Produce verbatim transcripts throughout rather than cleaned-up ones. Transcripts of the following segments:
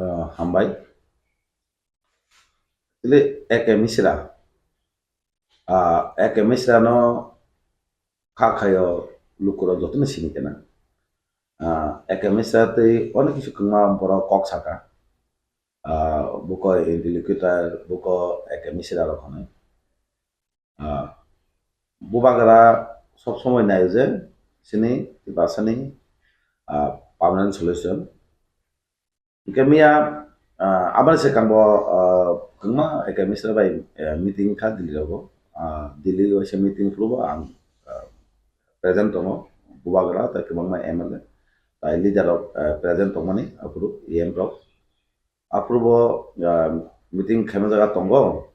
Ah, hambai. Tili A K Misra. Ah, A K Misra no kha khayo lukurok jotono sini kena. Ah, A K Misra tei onek kisu kwma borok kok saka. Ah, buko interlocutor, buko A K Misra rok hwnwi. Ah, bubagra sob somoi naio je sini Tiprasani, ah, permanent solution. Hingke miya, ah, aboni swkang bo, ah, kwbangma A K Misra bai, eh, meeting kha Delhi rogo. Ah, Delhi waisa meeting phuru bo ang, ah, present tongo. Bubagra tai kwbangma M L A tai leader rok, eh, present tongmani aphuru E M rok. Aphuru bo, ah, meeting khaima jaga tongo.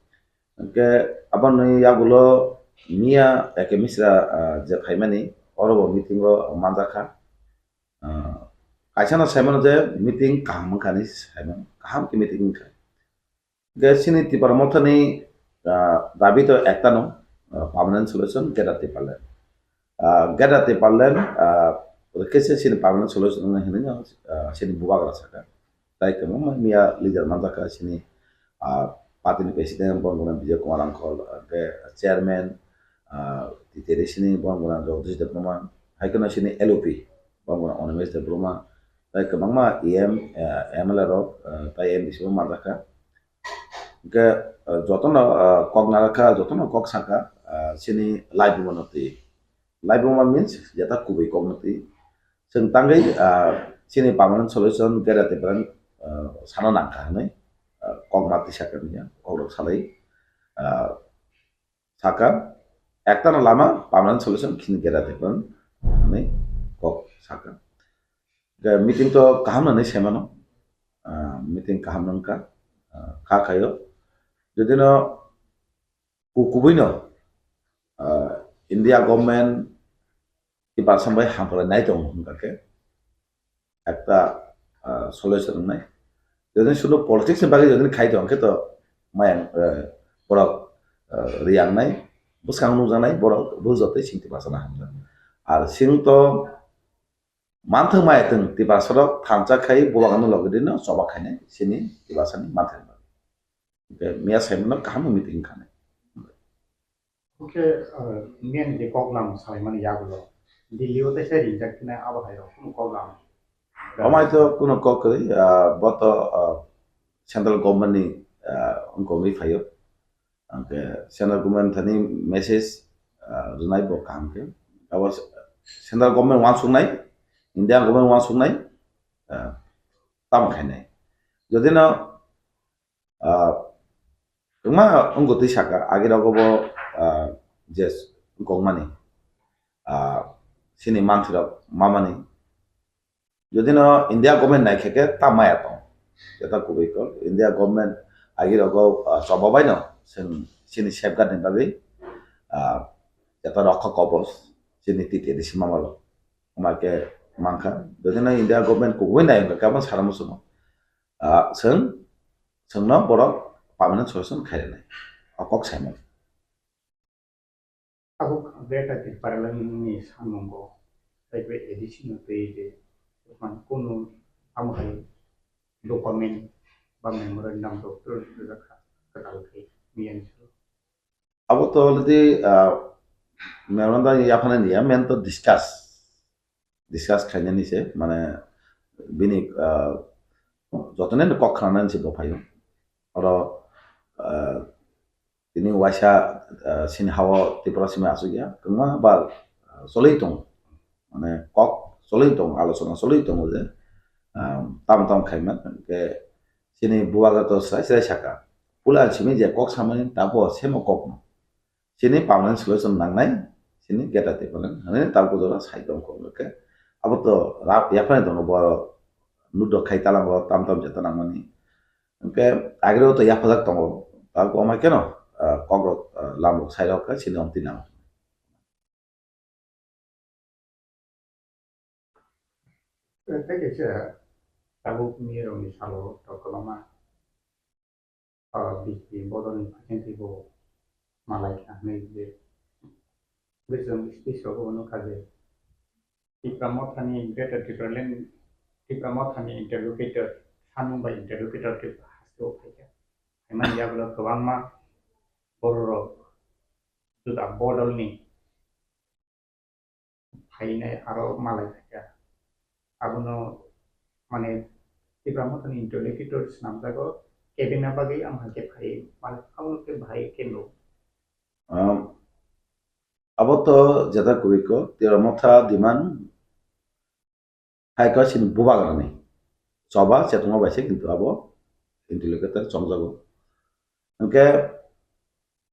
Hingke aboni yagulo miya A K Misra, ah, je phaimani oro bo meeting o manjakha. Ah, kaisa no sai mano je meeting kaham wngkha hinwi sai mano, kaham khe meeting wngkha. Hingke chini Tipra Mothani, ah, dabi to ekta no, ah, permanent solution Greater Tipraland. Ah, Greater Tipraland, ah, khe se chini permanent solution wngkha hinwi no, ah, chini bubagra saka. Tai kwbangma miya leader manjakha chini, ah, party ni president bo wngkha Bijay Kumar Rangkhol, hingke chairman, ah, T T D C ni bo wngkha Jagadish Debbarma, hai kheno chini L O P bo wngkha Animesh Debbarma, tai kwbangma E M, ah, M L A rok, ah, tai M D C bo manjakha. Hingke, ah, jotono, ah, kok narwkha, jotono kok saka, ah, chini laibuma no twi. Laibuma means jeta kubui kok no twi. Chwng tangwi, ah, chini permanent solution Greater Tipraland, ah, sana nangkha hinwi, ah, kok ma twi sakha hinwi kok rok salai, ah, saka, ekta no lama permanent solution chini Greater Tipraland hinwi kok saka. Hingke meeting to kaham hinwi sai mano, ah, meeting kaham wngkha, ah, kha khayo. Jodi no ku-, kubui no, ah, India government Tiprasa bai hamkrai nai tongo hingkha khe ekta, ah, solution wngnai. Jodi sudu politics ni bagwi jodi khai tong khe to mayang, eh, borok, eh, riyangnai, bwskang nukjaknai borok bujotwi sing Tiprasa no hamjak. Ar sing to manthok mai tong Tiprasa rok thansa khai bubagra no logi dino choba khainai sini Tiprasa ni manthok. Hingke miya sai mano kaham meeting khanai. Oke, eh, miya ni je koklam salaimani yagulo Delhi o teisa ringjak khe abo hai rok kunu koklam. Amai to kuno kok kwrwi, ah, bo to, ah, central government ni, ah, wngkogwi phaio. Hingke central government thani message, ah, rwnai bo kaham khe. Abo central government uansuknai, Indian government uansuknai, ah, tamo khainai. Jodi no, ah, kwbangma wngkha twi saka, agi rogo bo, ah, je wngkokmani, ah, chini manthirok mamani. Jodi no India government nai khe khe ta maya tong. Jeta kubui kok India government agi rogo, ah, choba bai no chwng chini safeguard ni bagwi, ah, jeta rokha kobos chini T T D C mama rok. Ama khe mankha. Jodi no India government kubui nai wngkha khe abo sara muchungo. Ah, chwng, chwngno borok permanent solution khairwnai. O kok saimani. Abo Greater Tipraland ni samung bo tei bai A D C no twi de man kunu amo hai document ba memorandum rok rwjakha kwtal khe miya ni salo. Abo to already, ah, memorandum yaphana niya, main to discuss, discuss khainani se, mane bini, ah, jotono kok khanani se bo phaio. Oro, ah, tini waisa, ah, sini hao Tripura simi asuk ya, kwbangma ba, ah, choli tongo. Mane kok choli tongo, alochona choli tongo je, ah, tam tam khaima, hingke chini bubagra to srai srai saka. Pula simi je kok samani tabo semo kokno. Chini permanent solution nangnai, chini Greater Tipraland, hwnwi tabuk jora sai tong kok khe. Abo to rak yaphani tongo bo nudok khai talango tam tam jeta nangmani. Hingke agre o to yaphajak tongo, tabuk amai keno, ah, kok rok, ah, lam rok sai rok khe chini omtwi nango. Tei kaisa tabuk nirokni salo to kwbangma, ah, B J P bodolni president bo malai kha hwnwi je bwswng speech rogo nukha je Tipra Mothani Greater Tipraland, Tipra Mothani interlocutor Samung bai interlocutor khe haste o phaikha. Phaimani yagulo kwbangma bororok juda bodolni phainai aro malai phaikha. Abono mane Tipra Mothani interlocutor swnamjago, kebengna bagwi ang hakhe phai, mane abono khe bahai khe nuk. Um, abo to jeta kwrwi ko, Tipra Motha demand hai ko chini bubagrani choba chetongma bai se, kintu abo interlocutor chongjago. Hwnkhe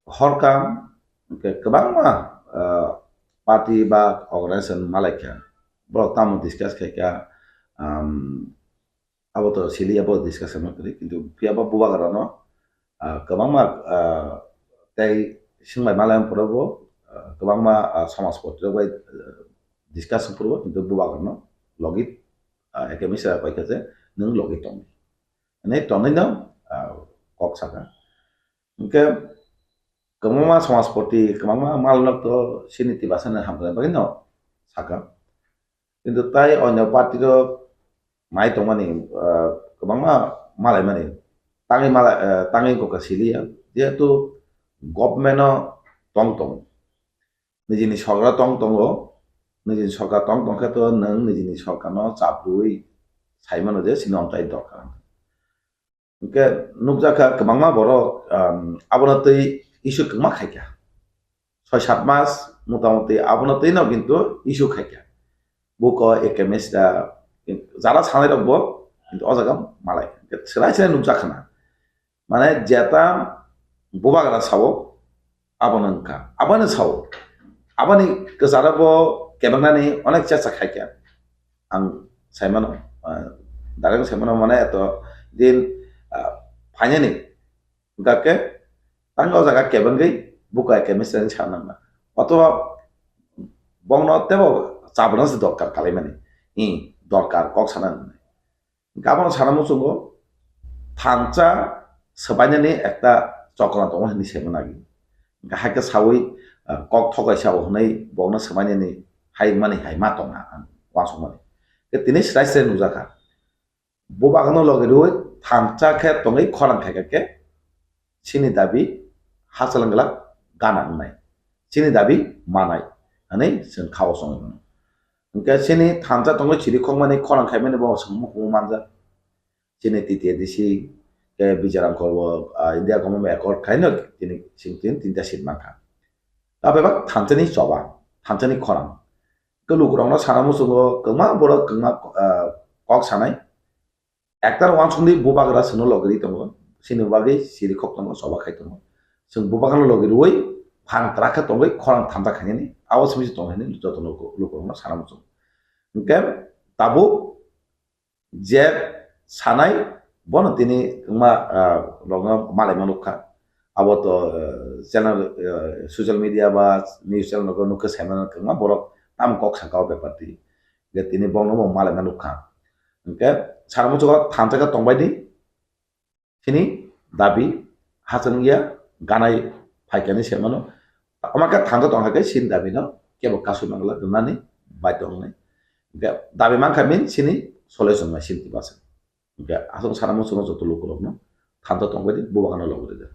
horkam, hwnkhe kwbangma, ah, party ba organization malaikha, borok tamo discuss khaikha, um, abo to sili abo discussion no kwrwi, kintu phiya bo bubagrano, ah, kwbangma, ah, tei swngbai malai phuru bo, ah, kwbangma, ah, somaj potro bai, ah, discussion phuru bo, kintu bubagrano logi, ah, ekhe misa pai kha je nwng logi tong. Hwnwi tonwi no, ah, kok saka. Hwnkhe kwbangma somajpoti, kwbangma malrok to chini Tiprasani hamkrai bagwi no saka. Kintu tai onyo party rok nai tongmani, ah, kwbangma malaimani tangwi mala-, ah, tangwi kokha siliya, jehetu government o tong tongo. Nijini sorkar tong tongo, nijini sorkar tong tongkhe to nwng nijini sorkarno chaprwi saimano je chini omtai dorkar. Hwnkhe nukjakha kwbangma borok, um, abono twi issue kwbangma khaikha. Soi sat mas motamoti abono twino kintu issue khaikha. Buko ekemista jara sanai rokbo kintu o jaga malai. Hwnkhe swrai swrai nukjakha na. Mane jeta bubagra sao, abono wngkha. Abono sao. Aboni kwcharo bo kebengnani onek chesta khaikha. Ang saimano, ah, direct saimano mane eto din, ah, phainani. Hwnkha khe tang o jaga kebengwi buka ekemista ni sanangma. Otoba bongno tebo chabrano se dorkar kalaimani. Hi, dorkar kok sana. Hwnkhe abono sana muchungo thansa swbainani ekta chokra tongo hinwi saimano agi. Hwnkhe haikhe sawi, ah, kok thokaisa o hwnwi bongno swbainani hai mani hai ma tongna ang uansukmani. Hwnkhe tini swrai swrai nukjakha. Bubagno logi rwi thansa khe tongwi khorang khaikha khe chini dabi hachal wngla gana wngnai. Chini dabi manai hwnwi chwng khao chongwi mano. Hwnkhe chini thansa tongwi chiri khokmani khorang khaimani bo chwng mukhungo manjak. Chini T T A D C khe Bijaram Korbo, ah, India Government accord khaino tini chwng tin tinta seat mankha. Tabebak thansani choba, thansani khorang. Khe lukurokno sana muchungo kwbangma borok kwbangma, ah, kok sanai. Ektal uansukni bubagra chwngno logi rwi tongo, chini bagwi chiri khok tongo, choba khai tongo. Chwng bubagrano logi rwi phan kwrak khe tongwi khorang thansa khainani, abo simi se tong hinwi joto luku-, lukurokno sana muchungo. Hwnkhe tabuk je sanai bono tini wngma, ah, rokno malaima nukha. Abo to, ah, channel, ah, social media ba news channel rokno nukha, saimano kwbangma borok tamo kok saka o bepar twi. Je tini bongno bo malaima nukha. Hwnkhe sana muchungo thansa khe tongbai di. Chini dabi hachal wngya, ganai phaikani se mano. Omo khe thansa tongkha khe chini dabi no kebo kasui mangla rwnani baidhyo wngnai. Hwnkhe dabi mankha min chini solution bai chini Tiprasa. Hwnkhe aswk sana muchungo joto lukurokno thansa tongbai di, bubagano logi rwdi.